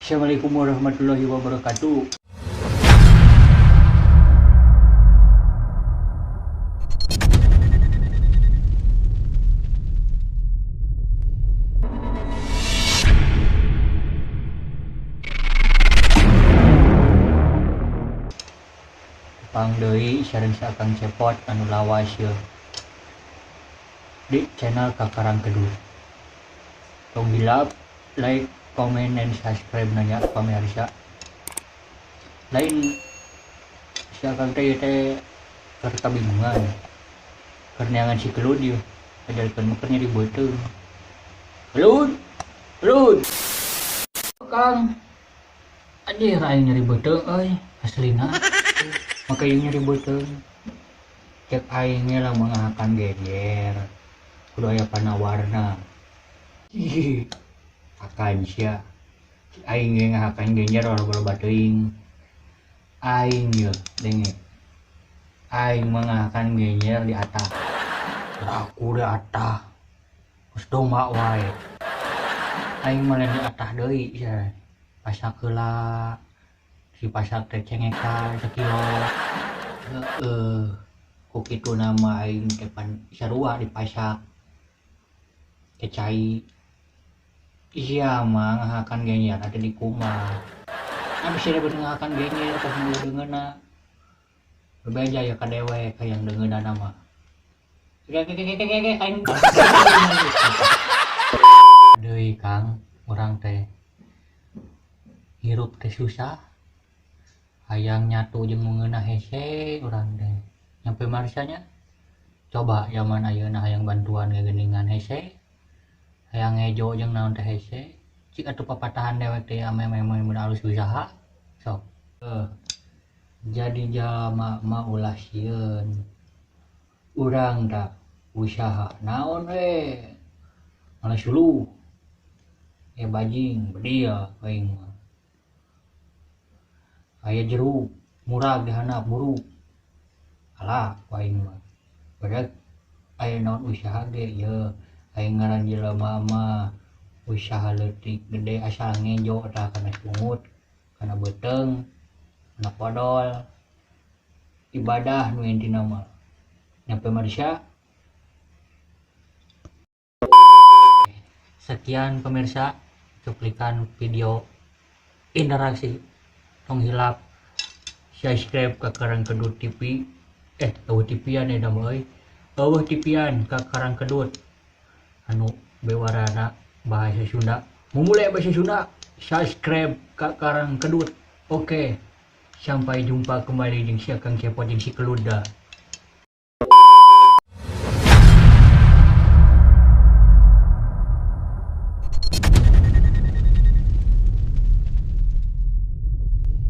Assalamualaikum warahmatullahi wabarakatuh. Pang deui sareng si Akang Cepot anu lawas yeuh di channel Kakarang Kedut. Tong hilap like, comment, and subscribe nanya pamirsa. Lain si Akang teh teh keur kabingungan. Keur neangan si Kelud yeuh. Ajalkeun mah keur nyeri beuteung. Kelud! Kelud! Kang. Anjir aing nyeri beuteung euy, aslina. Maka ieu nyeri beuteung. Cek aing ge lamun ngahakan genjer. Kudu aya panawarna. Ih, akan sia. Cek aing ge ngahakan genjer loba-loba teuing. Aing yeuh denge. Aing mah ngahakan genjer di atah. Aku di atah. Geus domba wae. Aing mah lain di atah deui sia. Pasak heula. Si pasak teh cengekan sakilo. Heeh. Ku kituna mah aing teh pan sarua di pasak. Kecai. Sia mah ngahakan genjer teh di kumah. Nah bisa disebut ngahakan genjer pas nu deungeunna. Bebeja ya ka dewek hayang deungeunna mah. Keke aing. Deui Kang, urang teh hirup teh susah. Hayang nyatu jeung nu ngeunah hese urang teh. Nyampe marsanya coba zaman ayeuna hayang bantuan ge geuningan hese. Hayang ngejo jeung naon teh hese. Cik atuh papatahan dewek teh ame-ame mun alus usaha. Sok. Jadi jalma mah ulah sieun. Urang tah usaha naon we. Malah suluh. Bajing bedil aing mah. Aya jeruk murag di handap buruk. Alah ku aing mah. Padahal aya naon usaha ge ieu aing ngaran jelema mah usaha leutik gede asal ngejo tah kana sungut, kana beuteung, kana podol. Ibadah nu intina mah. Nyampe Malaysia. Sekian pemirsa cuplikan video interaksi. Tong hilap subscribe ke Karang Kedut TV. Eueuh TV-an eta mah euy. Eueuh TV-an ka Karang Kedut. Anu bewarana bahasa Sunda. Mumule bahasa Sunda, subscribe ka Karang Kedut. Oke. Sampai jumpa kembali jeung si Akang Cepot jeung si Keluda.